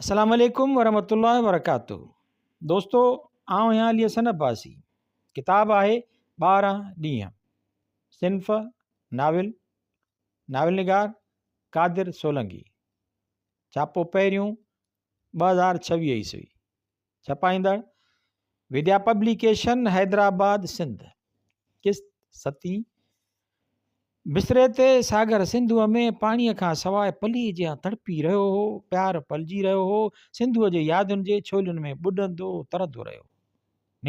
السلام عليڪم ورحمة الله وبرڪاته دوستو آئون آهيان علي حسن عباسي ڪتاب آهي 12 ڏينهن صنف ناول ناول نگار قادر سولنگي ڇاپو پهريون 2026 عيسوي ڇپائيندڙ وديا پبليڪيشن حيدرآباد سنڌ قسط ستين بستري تي ساگر سنڌوء ۾ پاڻيء کان سواء پلي جيان تڙپي رهيو هو پيار پلجي رهيو هو سنڌوء جي يادن جي ڇولين ۾ ٻڏندو ترندو رهيو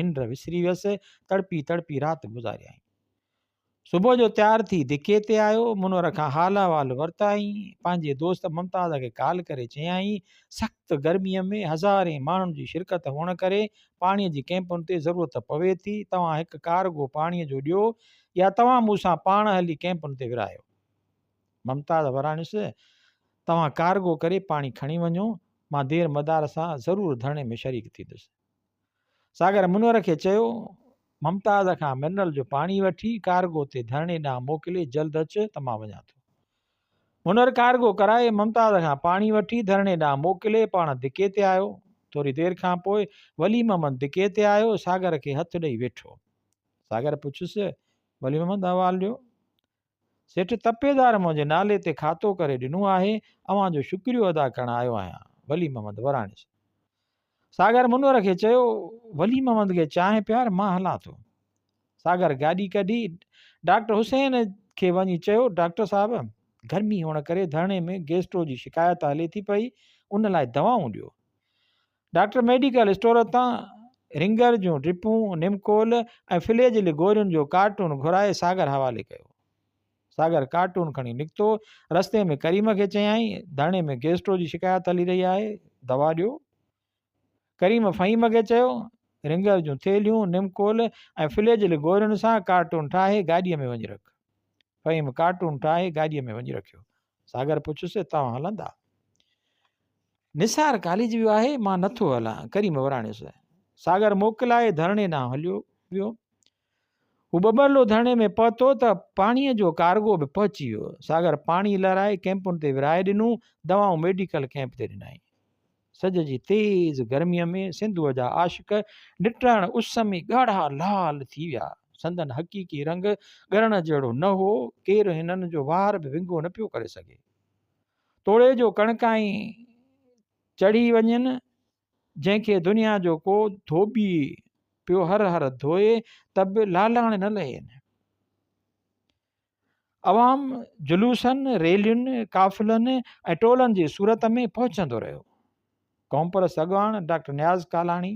ننڊ وسري ويس تڙپي تڙپي رات گذاريائين صبح جو تيار ٿي ڌڪي تي آيو، منور کان حال احوال ورتائين، پنهنجي دوست ممتاز کي ڪال ڪري چيائين، سخت گرميء ۾ هزارين ماڻهن جي شرڪت هئڻ ڪري پاڻيء جي ڪئمپن تي ضرورت پوي ٿي، توهان هڪ ڪارگو پاڻيء جو ڏيو يا توهان مون سان پاڻ هلي ڪئمپن تي ورهايو. ممتاز وراڻيس، توهان ڪارگو ڪري پاڻي کڻي وڃو، مان دير مدار سان ضرور ڌرڻي ۾ شريڪ ٿيندس. ساگر منور کي چيو، ممتاز کان منرل جو پاڻي وٺي ڪارگو تي ڌرڻي ڏانهن موڪلي جلد اچ ته مان وڃان ٿو. منور ڪارگو ڪرائي ممتاز کان پاڻي وٺي ڌرڻي ڏانهن موڪلي پاڻ ڌڪي تي آيو. ٿوري دير کان پوء ولي محمد ڌڪي تي آيو، ساگر کي هٿ ڏئي ويٺو. ساگر پڇيس، ولي محمد احوال ڏيو. سيٺ تپيدار منهنجي نالي تي کاتو ڪري ڏنو آهي، اوهان جو شڪريو ادا ڪرڻ آيو آهيان. ولي محمد وراڻيس. ساگر منور کي چيو، ولي محمد کي چانهه پيار، مان هلان ٿو. ساگر گاڏي ڪڍي ڊاڪٽر حسين کي وڃي چيو، ڊاڪٽر صاحب، گرمي هئڻ ڪري ڌرڻي ۾ گيسٽرو جي شڪايت هلي ٿي پئي، ان لاء دوائون ڏيو. ڊاڪٽر ميڊيڪل اسٽور تان رنگر جون ڊرپون، نمڪول ۽ فليجل گورين جو ڪارٽون گهرائي ساگر حوالي ڪيو. ساگر ڪارٽون کڻي نڪتو. رستي ۾ ڪريم کي چيائين، ڌرڻي ۾ گيسٽرو جي شڪايت هلي رهي آهي، دوا ڏيو. ڪريم فهيم کي چيو، رنگر جون ٿيلهيون، نمڪول ۽ فليجل گورين سان ڪارٽون ٺاهي گاڏيء ۾ وڃي رک. فهيم ڪارٽون ٺاهي گاڏيء ۾ وڃي رکيو. ساگر پڇيس، توهان هلندا؟ نثار ڪاليج ويو آهي، مان نٿو هلان. ڪريم وراڻيس. ساگر موڪلائي ڌرڻي ڏانهن هليو ويو. هو ٻٻرلو ڌرڻي ۾ پهتو ته پاڻيء جو ڪارگو به پهچي ويو. ساگر پاڻي لهرائي ڪئمپن تي ورهائي ڏنو، دوائون ميڊيڪل ڪئمپ تي ڏنائين. سج جي تيز گرميء ۾ سنڌوء جا عاشق نٽهڻ اس ۾ ڳاڙها لال ٿي ويا. سندن حقيقي رنگ ڳرڻ جهڙو نه هو. ڪير هنن جو وار به ونگو نه پيو ڪري سگهي. توڙي جو ڪڻڪائين چڙهي وڃن، جنهن کي دنيا جو ڪو ڌوٻي پيو هر هر ڌوئي ته به لالاڻ نه لهين. عوام جلوسن، ريلين، قافلن ۽ ٽولن جي صورت ۾ پهچندو رهيو. قومپرست اڳواڻ ڊاڪٽر نياز ڪالاڻي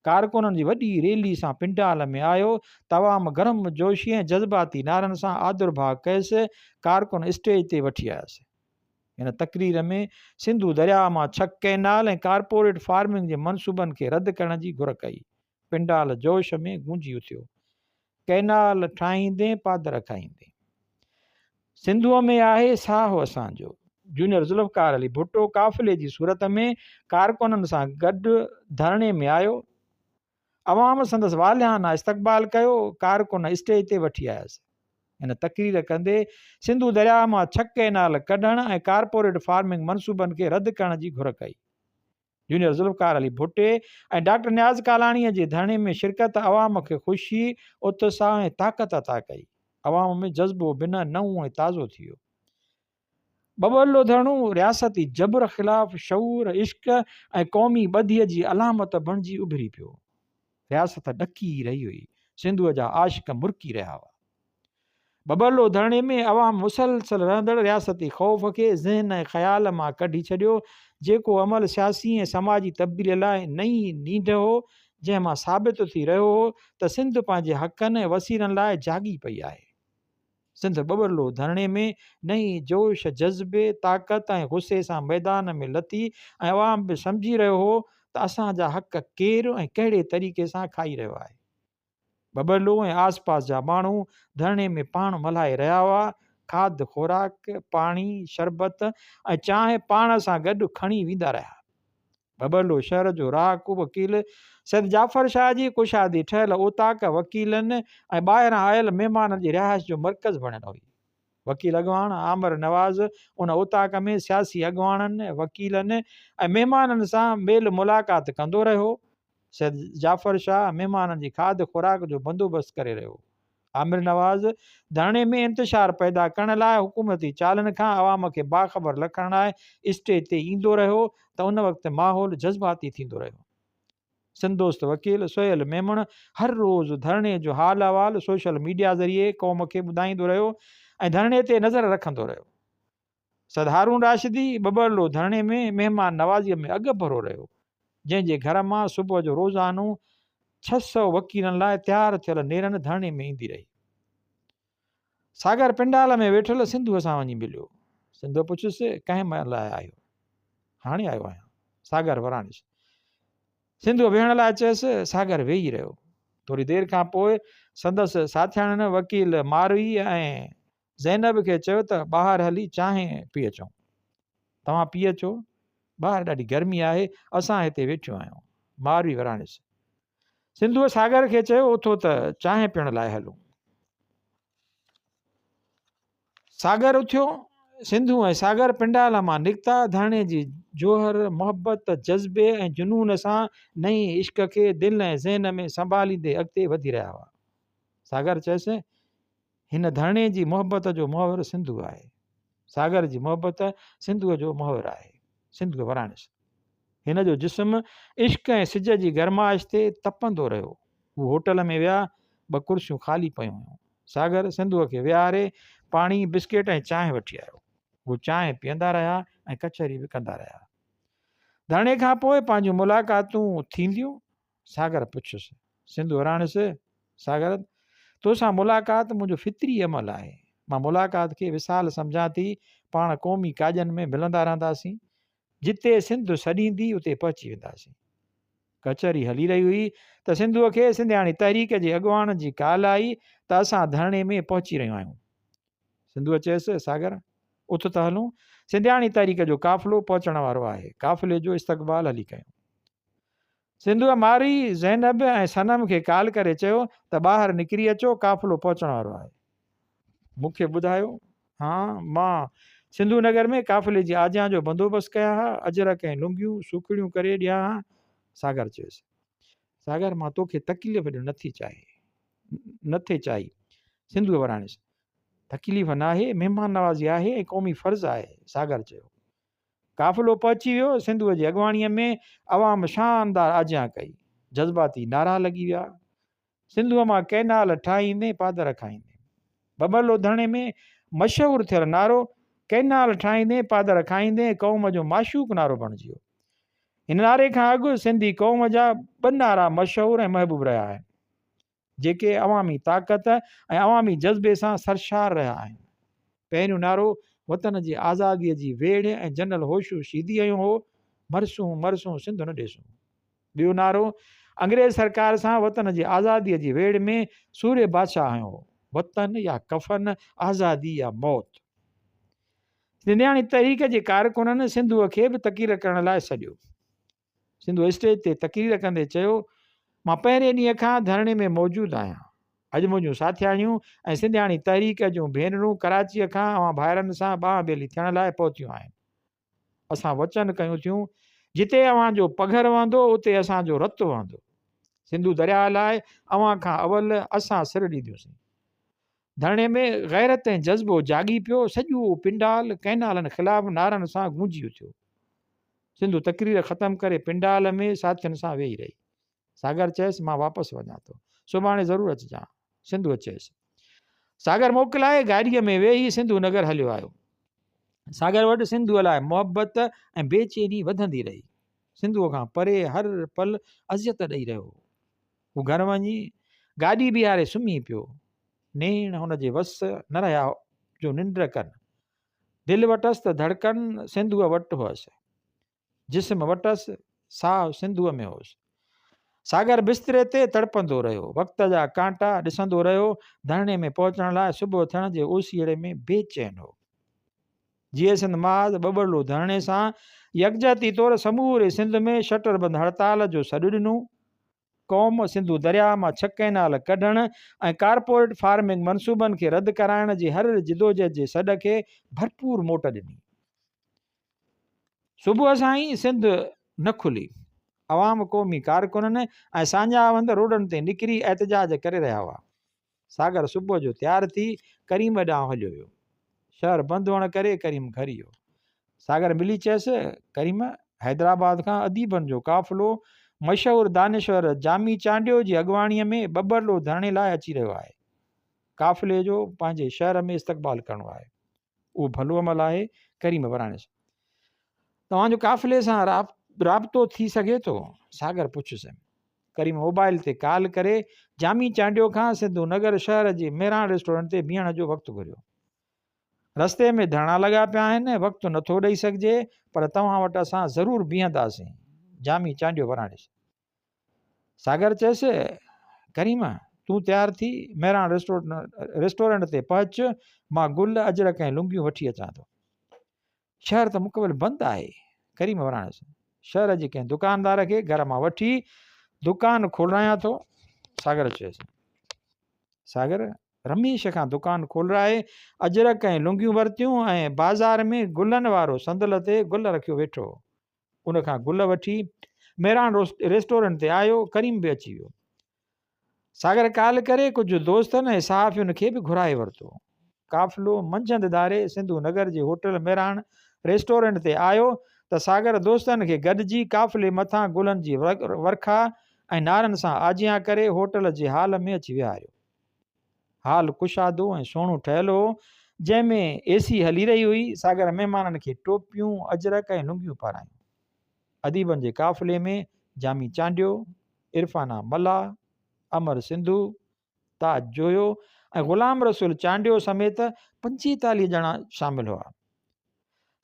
ڪارڪنن جي وڏي ريلي سان پنڊال ۾ آيو ته عوام گرم جوشي ۽ جذباتي نعرن سان آڌرڀاء ڪيس، ڪارڪن اسٽيج تي وٺي آيس. هن تقرير ۾ سنڌو درياء مان ڇهه ڪئنال ۽ ڪارپوريٽ فارمنگ جي منصوبن کي رد ڪرڻ جي گهر ڪئي. پنڊال جوش ۾ گونجي اٿيو. ڪئنال ٺاهيندين پادر کائيندين. سنڌوء ۾ آهي ساهه اسان جو. جونيئر ذوالفقار علي ڀٽو قافلي جي صورت ۾ ڪارڪنن سان گڏ ڌرڻي ۾ آيو. عوام سندس والهانه استقبال ڪيو. ڪارڪن اسٽيج تي وٺي آيس. هن تقرير ڪندي سنڌو درياء مان ڇهه ڪئنال ڪڍڻ ۽ ڪارپوريٽ فارمنگ منصوبن کي رد ڪرڻ جي گهر ڪئي. جونيئر ذوالفقار علي ڀٽي ۽ ڊاڪٽر نياز ڪالاڻيء جي ڌرڻي ۾ شرڪت عوام کي خوشي، اتساهه ۽ طاقت عطا ڪئي. عوام ۾ جذبو بنهه نئون ۽ تازو ٿي ويو. ٻٻرلو ڌرڻو رياستي جبر خلاف شعور، عشق ۽ قومي ٻڌيء جي علامت بڻجي اڀري پيو. رياست ڏڪي رهي هئي. سنڌوء جا عاشق مرڪي رهيا هئا. ٻٻرلو ڌرڻي ۾ عوام مسلسل رهندڙ رياستي خوف کي ذهن ۽ خيال مان ڪڍي ڇڏيو، جيڪو عمل سياسي ۽ سماجي تبديلي لاء نئين نينڍ هو، جنهن مان ثابت ٿي رهيو هو ته سنڌ پنهنجي حقن ۽ وسيلن لاء جاڳي پئي آهي. سنڌ ٻٻرلو ڌرڻي ۾ نئين جوش، جذبي، طاقت ۽ غصي سان ميدان ۾ لٿي ۽ عوام به سمجهي رهيو هو ته اسان جا حق ڪير ۽ ڪهڙي طريقي سان کائي رهيو آهي. ٻٻرلو ۽ آس پاس جا ماڻهو ڌرڻي ۾ پاڻ ملهائي رهيا هئا. کاڌ خوراڪ، پاڻي، شربت ۽ چانهه پاڻ سان گڏ کڻي ويندا رهيا. ٻٻرلو شهر جو رهاڪو وڪيل سيد جعفر شاهه جي ڪشادي ٺهيل اوطاق وڪيلن ۽ ٻاهران آيل مهمانن جي رهائش جو مرڪز بڻيل هئي. وڪيل اڳواڻ عامر نواز ان اوطاق ۾ سياسي اڳواڻن، وڪيلن ۽ مهمانن سان ميل ملاقات ڪندو رهيو. سيد جعفر شاهه مهمانن جي کاڌ خوراڪ جو بندوبست ڪري رهيو. عامر نواز ڌرڻي ۾ انتشار پيدا ڪرڻ لاء حڪومتي چالن کان عوام کي باخبر رکڻ لاء اسٽيج تي ايندو رهيو ته ان وقت ماحول جذباتي ٿيندو رهيو. سنڌ دوست وڪيل سهيل ميمڻ هر روز ڌرڻي جو حال احوال سوشل ميڊيا ذريعي قوم کي ٻڌائيندو رهيو ۽ ڌرڻي تي نظر رکندو رهيو. سيد هارون راشدي ٻٻرلو ڌرڻي ۾ مهمان نوازيء ۾ اڳڀرو رهيو، جنهن جي گهر مان صبح جو روزانو 600 وڪيلن لاء تيار ٿيل نيرن ڌرڻي ۾ ايندي رهي. ساگر پنڊال ۾ ويٺل سنڌوء سان وڃي مليو. سنڌوء پڇيس، ڪنهن مهل آيا آهيو؟ هاڻي آيو آهيان. ساگر وراڻيس. سنڌوء ويهڻ لاء چيس، ساگر ويهي رهيو. ٿوري دير کان پوء سندس ساٿياڻين وڪيل ماروي ۽ زينب کي چيو ته ٻاهر هلي چانهه پي اچون. توهان پي اچو، ٻاهر ڏاڍي گرمي آهي، اسان هتي ويٺيون آهيون. ماروي وراڻيس. سنڌوء ساگر کي چيو، اٿو ته چانهه پيئڻ لاء هلون. ساگر اٿيو. سنڌو ۽ ساگر پنڊال مان نڪتا. ڌرڻي جي جوهر، محبت، جذبي ۽ جنون سان نئين عشق کي دل ۽ ذهن ۾ سنڀاليندي اڳتي وڌي رهيا هئا. ساگر چيس، هن ڌرڻي جي محبت جو محور سنڌو آهي. ساگر جي محبت سنڌوء جو محور آهي. سنڌوء وراڻيس. هن جو جسم عشق ۽ سج جي گرمائش تي تپندو رهيو. هو هوٽل ۾ ويا، ٻه ڪرسيون خالي پيون هيون. ساگر سنڌوء کي ويهاري پاڻي، بسڪيٽ ۽ چانهه وٺي آيو. هو چانهه پيئندا رهيا ۽ ڪچهري به ڪندا رهيا. ڌرڻي کان پوء پنهنجون ملاقاتون ٿينديون؟ ساگر پڇيس. سنڌو وراڻيس، ساگر، توسان ملاقات منهنجو فطري عمل آهي. مان ملاقات کي وصال سمجهان ٿي. پاڻ قومي ڪاڄن ۾ ملندا رهنداسين. جتي سنڌ سڏيندي اتي پهچي وينداسين. ڪچهري هلي رهي هئي ته سنڌوء کي سنڌياڻي تحريڪ جي اڳواڻن جي ڪال آئي ته اسان ڌرڻي ۾ پهچي رهيون آهيون. سنڌوء چيس، ساگر، اٿ ته هلون. سنڌياڻي تحريڪ جو قافلو پهچڻ وارو آهي. قافلي جو استقبال هلي ڪيون. سنڌوء مارئي، زينب ۽ صنم کي ڪال ڪري چيو ته ٻاهر نڪري اچو، قافلو پهچڻ وارو آهي. مون کي ٻڌايو ها، مان سنڌو نگر ۾ قافلي جي آجيان جو بندوبست ڪيان ها، اجرڪ ۽ لنگيون، سوکڙيون ڪري ڏيان ها. ساگر چيس. ساگر، مان توکي تڪليف ڏيڻ نٿي چاهي. نٿي چاهي. سنڌوء وراڻيس. تڪليف ناهي، مهمان نوازي آهي ۽ قومي فرض آهي. ساگر چيو. قافلو پهچي ويو، سنڌوء جي اڳواڻيء ۾ عوام شاندار آجيان ڪئي. جذباتي نعرا لڳي ويا. سنڌوء مان ڪئنال ٺاهيندين پادر کائيندين. ٻٻرلو ڌرڻي ۾ مشهور ٿيل نعرو ڪئنال ٺاهيندين پادر کائيندين قوم جو معشوق نعرو بڻجي ويو. هن نعري کان اڳ سنڌي قوم جا ٻه نعرا مشهور ۽ محبوب رهيا آهن. جيڪي عوامي طاقت ۽ عوامي جذبي سان سرشار رهيا آهن. پهريون نعرو وطن جي آزاديء جي ويڙهه ۽ جنرل هوشو شيدي هنيو هو، مرسون مرسون سنڌ نه ڏيسون. ٻيو نعرو انگريز سرڪار سان وطن جي آزاديء جي ويڙهه ۾ سورهيه بادشاهه هنيو هو، وطن يا ڪفن، آزادي يا موت. سنڌياڻي تحريڪ جي ڪارڪنن سنڌوء کي به تقرير ڪرڻ لاء سڏيو. سنڌوء اسٽيج تي تقرير ڪندي چيو، مان پهرين ڏينهن کان ڌرڻي ۾ موجود آهيان. اڄ منهنجون ساٿياڻيون ۽ سنڌياڻي تحريڪ جون ڀينرون ڪراچيء کان اوهان ڀائرن سان ٻانهن ٻيلي ٿيڻ لاء پهتيون آهن. اسان وچن ڪيون ٿيون، جتي اوهان جو پگهر وهندو، اتي اسان جو رت وهندو. سنڌو درياهه لاء اوهان کان اول اسان سر ڏينديونسين. ڌرڻي ۾ غيرت ۽ جذبو جاڳي پيو، سڄو پنڊال ڪئنالن خلاف نعرن سان گونجي اٿيو. سنڌو تقرير ختم ڪري پنڊال ۾ ساٿين سان ويهي رهي. ساگر چيس، مان واپس وڃان ٿو. سڀاڻي ضرور اچجان. سنڌوء چيس. ساگر موڪلائي گاڏيء ۾ ويهي سنڌو نگر هليو آيو. ساگر وٽ سنڌوء لاء محبت ۽ بي چيني وڌندي رهي. سنڌوء کان پري هر پل اذيت ڏئي رهيو هو. هو گهر وڃي گاڏي بيهاري سمهي پيو. نيڻ هن جي وس نه رهيا جو ننڊ ڪن. دل وٽس ته ڌڙڪن سنڌوء وٽ هئس. جسم وٽس، ساهه سنڌوء ۾ هوس. ساگر بستري تي تڙپندو رهيو. وقت جا ڪانٽا ڏسندو رهيو. ڌرڻي ۾ پهچڻ لاء صبح ٿيڻ جي اوسيئڙي ۾ بي چين هو. جيئي سنڌ محاذ ٻٻرلو ڌرڻي سان يڪجهتي طور سموري سنڌ ۾ شٽر بند هڙتال جو سڏ ڏنو. قوم سنڌو درياهه مان ڇهه ڪئنال ڪڍڻ ۽ ڪارپوريٽ فارمنگ منصوبن کي رد ڪرائڻ جي هر جدوجهد جي سڏ کي ڀرپور موٽ ڏني. صبح سان ئي سنڌ نه کلي. عوام، قومي ڪارڪنن ۽ ساڃاهه وند روڊن تي نڪري احتجاج ڪري رهيا هئا. ساگر صبح جو تيار ٿي ڪريم ڏانهن هليو ويو. شهر بند هئڻ ڪري ڪريم گهر ويو. ساگر ملي چيس، ڪريم، حيدرآباد کان اديبن جو قافلو مشهور دانشور جامي چانڊيو جي اڳواڻيء ۾ ٻٻرلو ڌرڻي لاء اچي رهيو آهي. قافلي جو پنهنجي شهر ۾ استقبال ڪرڻو آهي. اهو ڀلو عمل آهي. ڪريم وراڻيس، توهان جو قافلي سان رابطو ٿي سگهي ٿو؟ ساگر پڇيس. ڪريم موبائل تي ڪال ڪري جامي چانڊيو کان سنڌو نگر شهر جي مهراڻ ريسٽورنٽ تي بيهڻ جو وقت گهريو. رستي ۾ ڌرڻا لڳا پيا آهن، وقت نٿو ڏئي سگهجي، پر توهان وٽ اسان ضرور بيهنداسين. جامي چانڊيو وراڻيس. ساگر چيس، ڪريم، تون تيار ٿي مهراڻ ريسٽورنٽ تي پهچ، مان گل، اجرڪ ۽ لنگيون وٺي اچان ٿو. شهر ته مڪمل بند آهي. ڪريم وراڻيس، شهر جي ڪنهن دڪاندار کي گهر مان وٺي دڪان کولرايان ٿو. ساگر چيس. ساگر رميش کان دڪان کولرائي اجرڪ ۽ لنگيون ورتيون ۽ بازار ۾ گلن وارو صندل تي گل رکيو ويٺو هو. ان کان گل وٺي مهراڻ ريسٽورنٽ تي آيو، ڪريم به اچي ويو. ساگر ڪال ڪري ڪجهه دوستن ۽ صحافين کي به گهرائي ورتو. قافلو منجهند ڌاري سنڌو نگر جي هوٽل مهراڻ ريسٽورنٽ تي آيو ته ساگر دوستن کي گڏجي قافلي مٿان گلن جي ورکا ۽ نعرن سان آجيان ڪري هوٽل جي هال ۾ اچي ويهاريو. هال ڪشادو ۽ سهڻو ٺهيل هو، جنهن ۾ اي سي هلي رهي هئي. ساگر مهمانن کي ٽوپيون، اجرڪ ۽ لنگيون پارايون. اديبن جي قافلي ۾ جامي چانڊيو، عرفانه ملاح، امر سنڌو، تاج جويو ۽ غلام رسول چانڊيو سميت 45 ڄڻا شامل هئا.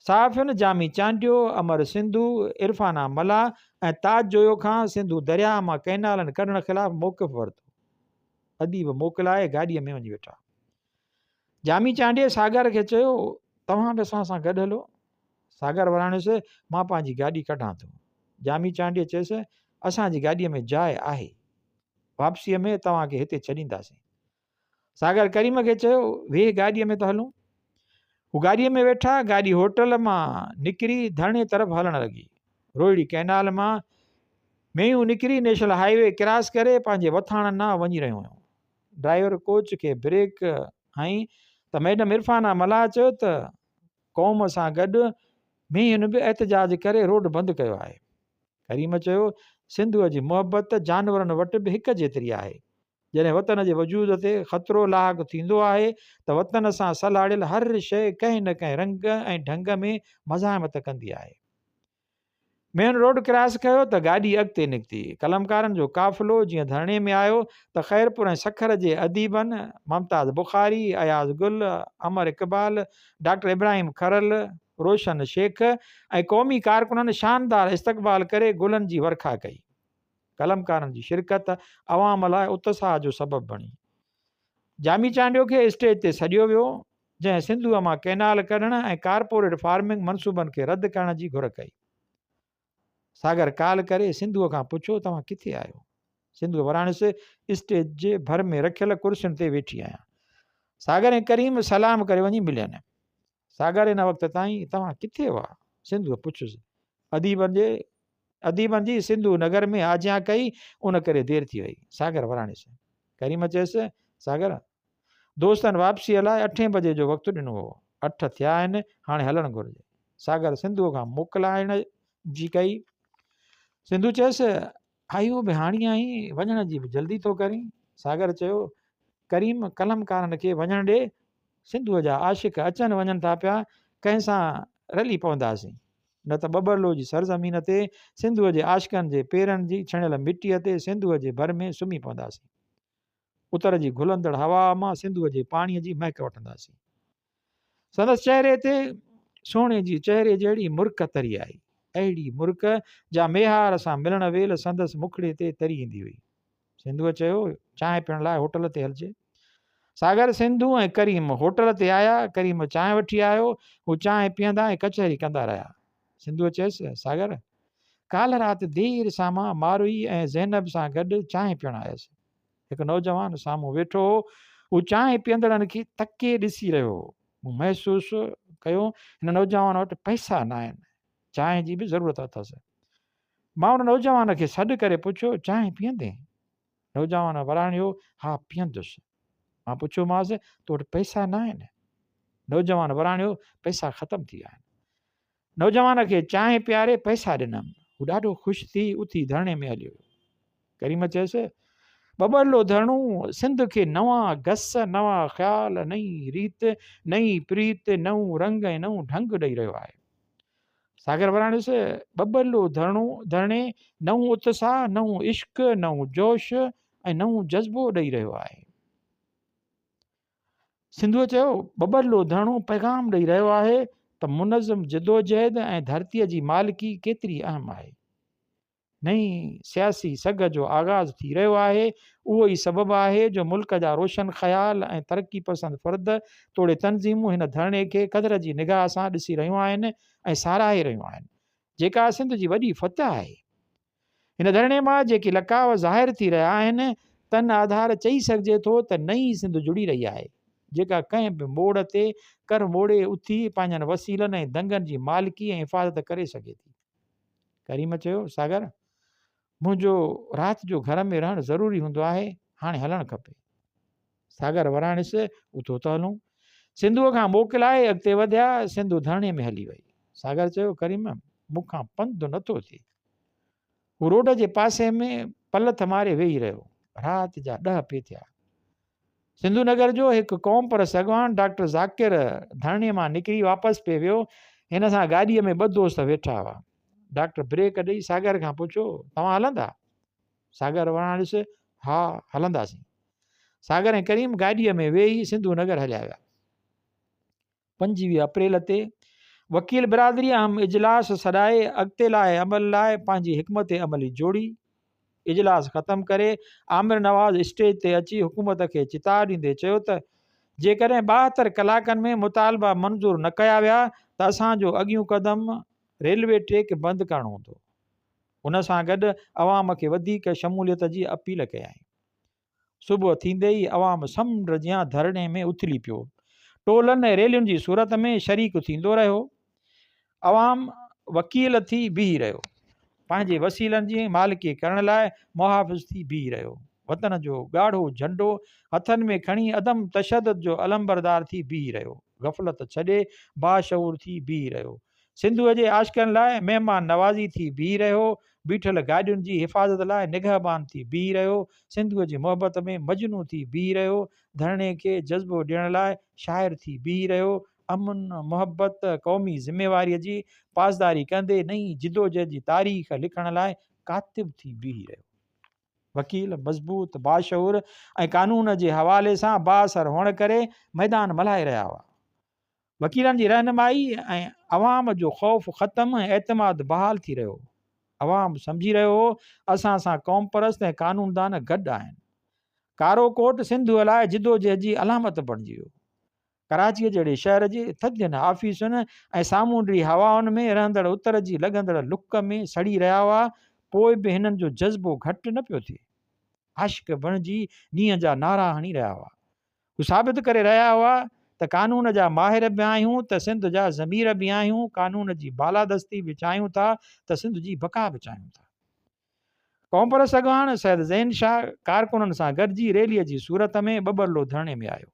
صحافين جامي چانڊيو، امر سنڌو، عرفانه ملاح ۽ تاج جويو کان سنڌو درياهه مان ڪئنالن ڪڍڻ خلاف موقف ورتو. اديب موڪلائي گاڏيء ۾ وڃي ويٺا. جامي چانڊيي ساگر کي چيو، توهان به اسان سان گڏ هلو. ساگر وراڻيس، مان پنهنجي گاڏي ڪڍان ٿو. جامي چانڊيي چيس، اسان جي گاڏيء ۾ جاء آهي. واپسيء ۾ توهان کي هتي ڇڏينداسين. ساگر ڪريم کي چيو، ويهه گاڏيء ۾ ته هلون. هو گاڏيء ۾ ويٺا، گاڏي هوٽل مان نڪري ڌرڻي طرف هلڻ لڳي. روهڙي ڪئنال مان مينهون نڪري نيشنل هاء وي ڪراس ڪري پنهنجي وٿاڻن ڏانهن وڃي رهيون هيون. ڊرائيور ڪوچ کي بريڪ هنئي ته ميڊم عرفانه ملاح چيو ته قوم سان گڏ مينهن به احتجاج ڪري روڊ بند ڪيو آهي. ڪريم چيو، سنڌوء جي محبت جانورن وٽ به هڪ جيتري آهي. جڏهن وطن جي وجود تي خطرو لاحق ٿيندو آهي ته وطن سان سلهاڙيل هر شيء ڪنهن نه ڪنهن رنگ ۽ ڍنگ ۾ مزاحمت ڪندي آهي. مين روڊ ڪراس ڪيو ته گاڏي اڳتي نڪتي. قلمڪارن جو قافلو جيئن ڌرڻي ۾ آيو ته خيرپور ۽ سکر جي اديبن ممتاز بخاري، اياز گل، امر اقبال، ڊاڪٽر ابراهيم کرل، روشن شيخ ۽ قومي ڪارڪنن شاندار استقبال ڪري گلن جي ورکا ڪئي. قلمڪارن جي شرڪت عوام لاء اتساهه جو سبب بڻي. جامي چانڊيو کي اسٽيج تي سڏيو ويو، جنهن سنڌوء مان ڪئنال ڪڍڻ ۽ ڪارپوريٽ فارمنگ منصوبن کي رد ڪرڻ جي گهر ڪئي. ساگر ڪال ڪري سنڌوء کان پڇيو، توهان ڪٿي آهيو؟ سنڌوء وراڻيس، اسٽيج جي ڀر ۾ رکيل ڪرسين تي ويٺي آهيان. ساگر ۽ ڪريم سلام ڪري وڃي ملين. ساگر ان وقت تائين توهان ڪٿي هئا؟ سنڌوء پڇيس. اديبن جي اديبن جي سنڌو نگر ۾ آجيان ڪئي، ان ڪري دير ٿي وئي. ساگر وراڻيس. ڪريم چيس، ساگر! دوستن واپسيء لاء اٺين بجي جو وقت ڏنو هو. اٺ ٿيا آهن، هاڻي هلڻ گهرجي. ساگر سنڌوء کان موڪلائڻ جي ڪئي. سنڌو چيس، آيو به هاڻي آهين، وڃڻ جي به جلدي ٿو ڪرين. ساگر چيو، ڪريم! قلمڪارن کي وڃڻ ڏي. سنڌوء جا عاشق اچن وڃن ٿا پيا، ڪنهن سان رلي پونداسين. نه ته ٻٻرلوء جي سرزمين تي سنڌوء جي عاشقن جي پيرن جي ڇڻيل مٽيء تي سنڌوء جي ڀر ۾ سمهي پونداسين. اتر جي گهلندڙ هوا مان سنڌوء جي پاڻيء جي مهڪ وٺنداسين. سندس چهري تي سهڻي جي چهري جهڙي مرڪ تري آئي. اهڙي مرڪ جا ميهار سان ملڻ ويل سندس مکڙي تي تري ايندي هئي. سنڌوء چيو، چانهه پيئڻ لاء هوٽل تي هلجي. ساگر، سنڌو ۽ ڪريم هوٽل تي آيا. ڪريم چانهه وٺي آيو. هو چانهه پيئندا ۽ ڪچهري ڪندا رهيا. سنڌوء چيس، ساگر! ڪالهه رات دير سان مان ماروئي ۽ زينب سان گڏ چانهه پيئڻ آيس. هڪ نوجوان سامهون ويٺو هو. هو چانهه پيئندڙن کي تڪي ڏسي رهيو هو. مون محسوس ڪيو هن نوجوان وٽ پئسا ناهن. چانهه جي به ضرورت اٿس. مان ان نوجوان کي سڏ ڪري پڇيو، چانهه پيئندين؟ نوجوان وراڻيو، ها پيئندس. مان پڇيومانس، تو وٽ پئسا ناهن؟ نوجوان وراڻيو، پئسا ختم ٿي ويا آهن. نوجوان کي چانهه پياري پئسا ڏنم. هو ڏاڍو خوش ٿي اٿي ڌرڻي ۾ هليو ويو. ڪريم چيس، ٻٻرلو ڌرڻو سنڌ کي نوان گس، نوان خيال، نئين ريت، نئين پريت، نئون رنگ ۽ نئون ڍنگ ڏئي رهيو آهي. ساگر وراڻيس، ٻٻرلو ڌرڻو، ڌرڻي نئون اتساهه، نئون عشق، نئون جوش ۽ نئون جذبو ڏئي رهيو آهي. سنڌوء چيو، ٻٻرلو ڌرڻو پيغام ڏئي رهيو آهي ته منظم جدوجهد ۽ ڌرتيء جي مالڪي ڪيتري اهم آهي. نئين سياسي سگهه جو آغاز ٿي رهيو آهي، اهو ئي سبب آهي جو ملڪ جا روشن خيال ۽ ترقي پسند فرد توڙي تنظيمون هن ڌرڻي کي قدر جي نگاهه سان ڏسي رهيون آهن ۽ ساراهي رهيون آهن، جيڪا سنڌ جي وڏي فتح آهي. هن ڌرڻي مان جيڪي لقاء ظاهر ٿي رهيا آهن، تن آڌار چئي سگهجي ٿو ته نئين سنڌ جڙي رهي آهي، جيڪا ڪنهن به موڙ تي ڪر موڙي اٿي پنهنجن وسيلن ۽ دنگن جي مالڪي ۽ حفاظت ڪري سگهي ٿي. ڪريم چيو، ساگر! منهنجو رات جو گهر ۾ رهڻ ضروري هوندو آهي، هاڻي هلڻ کپي. ساگر وراڻيس، اٿو ته هلون. سنڌوء کان موڪلائي اڳتي وڌيا، سنڌو ڌرڻي ۾ هلي وئي. ساگر چيو، ڪريم، مون کان پنڌ نٿو ٿئي. هو روڊ جي پاسي ۾ پلٿ ماري ويهي رهيو. رات جا ڏهه پئي ٿيا. سنڌو نگر جو هڪ قومپرست اڳواڻ ڊاڪٽر ذاڪر ڌرڻي مان نڪري واپس پئي ويو. هن سان گاڏيء ۾ ٻه دوست ويٺا هئا. ڊاڪٽر بريڪ ڏئي ساگر کان پڇيو، توهان هلندا؟ ساگر وراڻيس، ها هلنداسين. ساگر ۽ ڪريم گاڏيء ۾ ويهي سنڌو نگر هليا ويا. 25 اپريل تي وڪيل برادري اهم اجلاس سڏائي اڳتي لاء عمل لاء پنهنجي حڪمت عملي جوڙي. اجلاس ختم ڪري عامر نواز اسٽيج تي اچي حڪومت کي چتاء ڏيندي چيو ته جيڪڏهن 72 ڪلاڪن ۾ مطالبا منظور نه ڪيا ويا ته اسان جو اڳيون قدم ريلوي ٽريڪ بند ڪرڻ هوندو. ان سان گڏ عوام کي وڌيڪ شموليت جي اپيل ڪيائين. صبح ٿيندي ئي عوام سمنڊ جيان ڌرڻي ۾ اٿلي پيو. ٽولن ۽ ريلين جي صورت ۾ شريڪ ٿيندو رهيو. عوام وڪيل ٿي بيهي رهيو. پنهنجي وسيلن جي مالڪي ڪرڻ لاء محافظ ٿي بيهي رهيو. وطن جو ڳاڙهو جهنڊو هٿن ۾ کڻي عدم تشدد جو علمبردار ٿي بيهي رهيو. غفلت ڇڏي باشعور ٿي بيهي رهيو. سنڌوء جي عاشقن لاء مهمان نوازي ٿي بيهي رهيو، بيٺل گاڏين جي حفاظت لاء نگهبان ٿي بيهي رهيو، سنڌوء جي محبت ۾ مجنون ٿي بيهي رهيو، ڌرڻي کي جذبو ڏيڻ لاء شاعر ٿي بيهي رهيو، امن، محبت، قومي ذميواريء جي پاسداري ڪندي نئين جدوجهد جي تاريخ لکڻ لاء ڪاتب ٿي بيهي رهيو. وڪيل مضبوط، باشعور ۽ قانون جي حوالي سان بااثر هئڻ ڪري ميدان ملهائي رهيا هئا. وڪيلن جي رهنمائي ۽ عوام جو خوف ختم ۽ اعتماد بحال ٿي رهيو هو. عوام سمجهي رهيو هو اسان سان قومپرست ۽ قانوندان گڏ آهن. ڪارو ڪوٽ سنڌوء لاء جدوجهد جي علامت بڻجي ويو. ڪراچيء جهڙي شهر جي ٿڌين آفيسن ۽ سامونڊي هوائن ۾ رهندڙ اتر جي لڳندڙ لڪ ۾ سڙي رهيا هئا پوء به هنن جو جذبو گهٽ نه پيو ٿئي. عاشق بڻجي نينهن جا نعرا هڻي رهيا هئا. هو ثابت ڪري رهيا هئا ته قانون جا ماهر به آهيون ته سنڌ جا ضمير به آهيون، قانون جي بالادستي به چاهيون ٿا ته سنڌ جي بقا به چاهيون ٿا. قومپرست اڳواڻ سيد زين شاهه ڪارڪنن سان گڏجي ريلي جي صورت ۾ ٻٻرلو ڌرڻي ۾ آيو.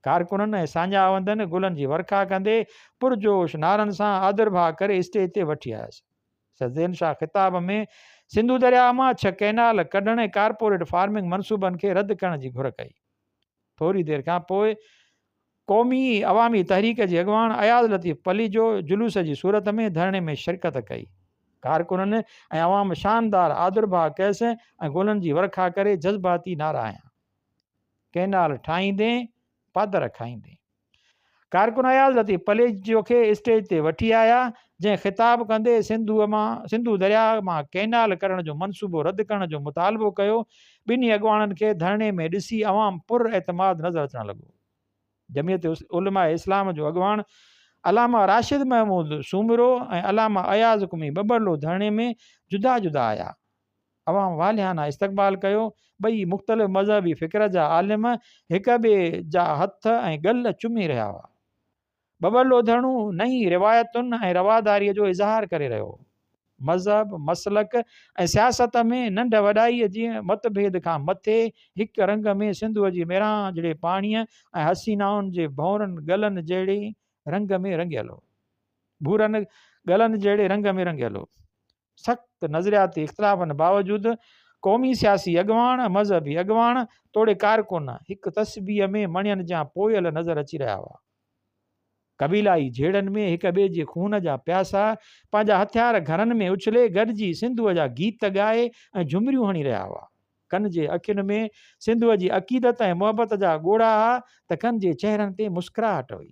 ڪارڪنن ۽ ساڃاهوندن گلن جي ورکا ڪندي پرجوش نعرن سان آڌرڀاء ڪري اسٽيج تي وٺي آيس. سيد زين شاهه خطاب ۾ سنڌو درياهه مان ڇهه ڪئنال ڪڍڻ ۽ ڪارپوريٽ فارمنگ منصوبن کي رد ڪرڻ جي گهر ڪئي. ٿوري دير کان پوء قومي عوامي تحريڪ جي اڳواڻ اياز لطيف پليجو جلوس جي صورت ۾ ڌرڻي ۾ شرڪت ڪئي. ڪارڪنن ۽ عوام شاندار آڌرڀاء ڪيس ۽ گلن جي ورکا ڪري جذباتي نعرا هنيا. ڪئنال ٺاهيندين پادر کائيندين. ڪارڪن اياز لطيف پليجو کي اسٽيج تي وٺي آيا، جنهن خطاب ڪندي سنڌوء مان سنڌو درياهه مان ڪئنال ڪڍڻ جو منصوبو رد ڪرڻ جو مطالبو ڪيو. ٻنهي اڳواڻن کي ڌرڻي ۾ ڏسي عوام پر اعتماد نظر اچڻ لڳو. جمعيت علماء اسلام جو اڳواڻ علامه راشد محمود سومرو ۽ علامه اياز قمي ٻٻرلو ڌرڻي ۾ جدا جدا آيا. عوام والهانه استقبال ڪيو. ٻئي مختلف مذهبي فڪر جا عالم هڪ ٻئي جا هٿ ۽ ڳل چمي رهيا هئا. ٻٻرلو ڌرڻو نئين روايتن ۽ رواداريء جو اظهار ڪري رهيو هو. مذهب، مسلڪ ۽ سياست ۾ ننڍ وڏائيء جي مت ڀيد کان مٿي هڪ رنگ ۾ سنڌوء جي ميرانجهڙي پاڻيء ۽ حسينائن جي ڀونرن گلن جهڙي رنگ ۾ رڱيل هو. ڀورن گلن جهڙي رنگ ۾ رڱيل هو. سخت نظرياتي اختلافن باوجود قومي سياسي اڳواڻ، مذهبي اڳواڻ توڙي ڪارڪن هڪ تسبيح ۾ مڻين جيان پويل نظر اچي رهيا هئا. قبيلائي جهيڙن ۾ هڪ ٻئي جي خون جا پياسا پنهنجا هٿيار گهرن ۾ اڇلي گڏجي سنڌوء جا گيت ڳائي ۽ جهمريون هڻي رهيا هئا. ڪن جي اکين ۾ سنڌوء جي عقيدت ۽ محبت جا ڳوڙها ها ته ڪن جي چهرن تي مسڪراهٽ هئي.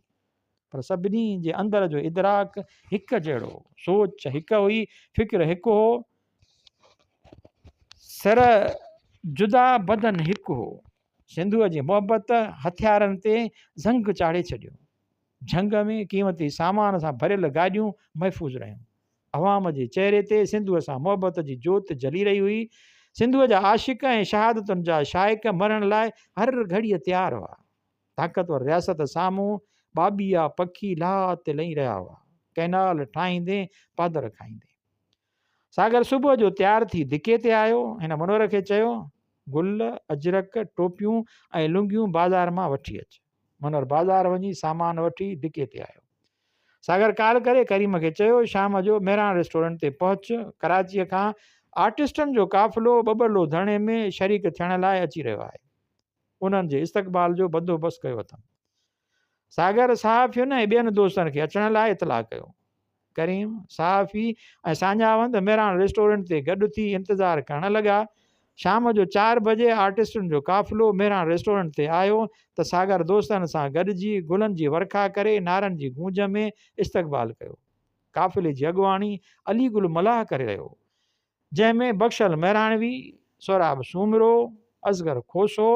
پر سڀني جي اندر جو ادراڪ هڪ جهڙو هو، سوچ هڪ هئي، فڪر هڪ هو، سر جدا بدن هڪ هو. سنڌوء جي محبت هٿيارن تي زنگ چاڙهي ڇڏيو. جهنگ ۾ قيمتي سامان سان ڀريل گاڏيون محفوظ رهيون. عوام جي چهري تي سنڌوء سان محبت جي جوت جلي رهي هئي. سنڌوء جا عاشق ۽ شهادتن جا شائق مرڻ لاء هر گهڙيء تيار هئا. طاقتور رياست سامهون ٻاٻيها پکي لاهه تي لهي رهيا هئا. ڪئنال ٺاهيندين پادر کائيندين. ساگر صبح جو تيار ٿي ڌڪي تي آيو. هن منور کي چيو، گل، اجرڪ، ٽوپيون ۽ لنگيون بازار مان وٺي اچ. منور بازار وڃي سامان وٺي ڌڪي تي آيو. ساگر ڪال ڪري ڪريم کي چيو، شام جو مهراڻ ريسٽورنٽ تي پهچ، ڪراچيء کان آرٽسٽن جو قافلو ٻٻرلو ڌرڻي ۾ شريڪ ٿيڻ لاء اچي رهيو آهي. انهن جي استقبال جو بندوبست ڪيو اٿم. ساگر صحافين ۽ ٻين دوستن کي اچڻ لاء اطلاع ڪيو. ڪريم، صحافي ۽ ساڃاهوند مهراڻ ريسٽورنٽ تي گڏ ٿي انتظار ڪرڻ لڳا. شام جو چار بجي آرٽسٽن جو قافلو مهراڻ ريسٽورنٽ تي آيو ته ساگر دوستن سان گڏجي گلن جي ورکا ڪري نعرن جي گونج ۾ استقبال ڪيو. قافلي جي اڳواڻي علي گل ملاح ڪري رهيو هو. جنهن ۾ بخشل مهراڻوي، سهراب سومرو، اصغر کوسو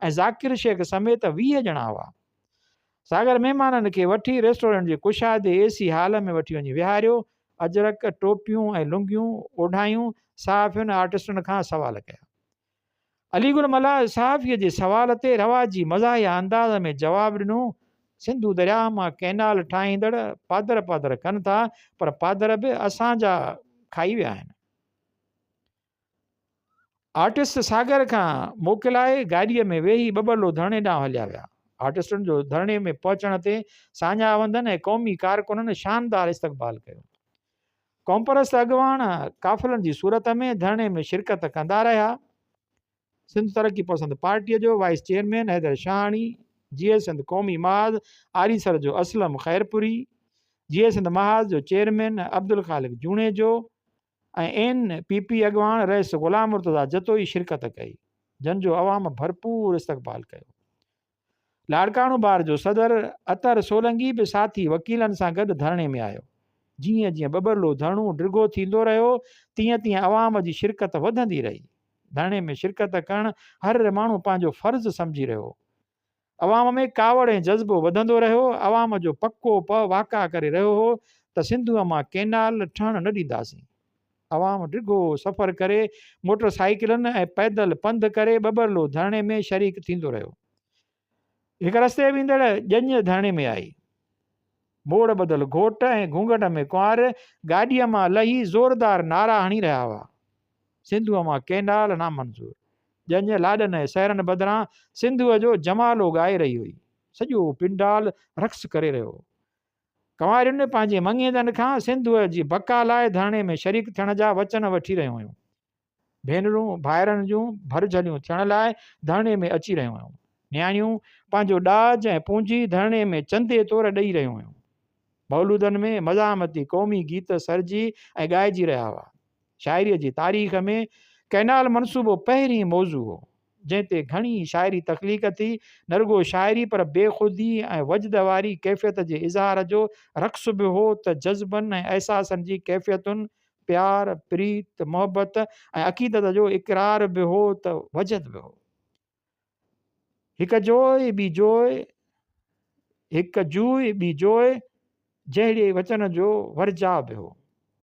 ۽ ذاڪر شيخ سميت 20 ڄڻا هئا. ساگر مهمانن کي وٺي ريسٽورنٽ جي ڪشادي اي سي هال ۾ وٺي وڃي ويهاريو، اجرڪ، ٽوپيون ۽ لنگيون اوڍايون، صحافين ۽ آرٽسٽن کان سوال ڪيا. علي گل ملاح صحافيء جي سوال تي رواجي مزاحيه انداز ۾ جواب ڏنو، سنڌو درياهه مان ڪئنال ٺاهيندڙ پادر پادر ڪن ٿا پر پادر به اسان جا کائي ويا آهن. آرٽسٽ ساگر کان موڪلائي گاڏيء ۾ ويهي ٻٻرلو ڌرڻي ڏانهن هليا ويا. آرٽسٽن جو ڌرڻي ۾ پهچڻ تي ساڃاهه وندن ۽ قومي ڪارڪنن شاندار استقبال ڪيو. قومپرست اڳواڻ قافلن جي صورت ۾ ڌرڻي ۾ شرڪت ڪندا رهيا. سنڌ ترقي پسند پارٽيء جو وائيس چيئرمين حيدر شاهاڻي، جيئي سنڌ قومي محاذ آريسر جو اسلم خيرپوري، جيئي سنڌ محاذ جو chairman Abdul Khaliq Junejo ۽ N P P اڳواڻ رئيس غلام مرتضيٰ جتوئي شرڪت ڪئي، جن جو عوام ڀرپور استقبال ڪيو. لاڙڪاڻو بار جو صدر اطهر سولنگي به ساٿي وڪيلن سان گڏ ڌرڻي ۾ آيو. جيئن جيئن ٻٻرلو ڌرڻو ڊگهو ٿيندو رهيو، تيئن تيئن عوام جي شرڪت وڌندي رهي. ڌرڻي ۾ شرڪت ڪرڻ هر ماڻهو پنهنجو فرض سمجهي رهيو هو. عوام ۾ ڪاوڙ ۽ جذبو وڌندو رهيو. عوام جو پڪو پهه واڪا ڪري رهيو هو ته سنڌوء مان ڪئنال ٺهڻ نه ڏينداسين. عوام ڊگهو سفر ڪري موٽر سائيڪلن ۽ پيدل پنڌ ڪري ٻٻرلو ڌرڻي ۾ شريڪ ٿيندو رهيو. هڪ رستي ويندڙ ڄڃ ڌرڻي ۾ آئي. موڙ ٻڌل گهوٽ ۽ گهونگهٽ ۾ ڪنوار گاڏيء مان لهي زوردار نعرا هڻي رهيا هئا. سنڌوء مان ڪئنال نامنظور. ڄڃ لاڏن ۽ سهرن بدران سنڌوء جو جمالو ڳائي رهي هئي. سڄو پنڊال رقص ڪري رهيو هو. ڪنوارين پنهنجي مڱيندن کان سنڌوء جي بقا لاء ڌرڻي ۾ شريڪ ٿيڻ جا وچن وٺي رهيون هيون. ڀينرون ڀائرن جون ڀرجهليون ٿيڻ لاء ڌرڻي ۾ اچي رهيون هيون. نياڻيون پنهنجو ڏاج ۽ پونجي ڌرڻي ۾ چندي طور ڏئي رهيون هيون. مولودن ۾ مزاحمتي قومي گيت سرجي ۽ ڳائجي رهيا هئا. شاعريء جي تاريخ ۾ ڪئنال منصوبو پهرين موضوع هو، جنهن تي گهڻي شاعري تخليق ٿي، نه رڳو شاعري پر بيخودي ۽ وجد واري ڪيفيت جي اظهار جو رقص به هو ته جذبن ۽ احساسن جي ڪيفيتن، پيار، پريت، محبت ۽ عقيدت جو اقرار به هو ته وجد به هو. هڪ جوء ٻي جوء، هڪ جوء ٻي جوء. جهڙي وچن جو ورجاء به هو.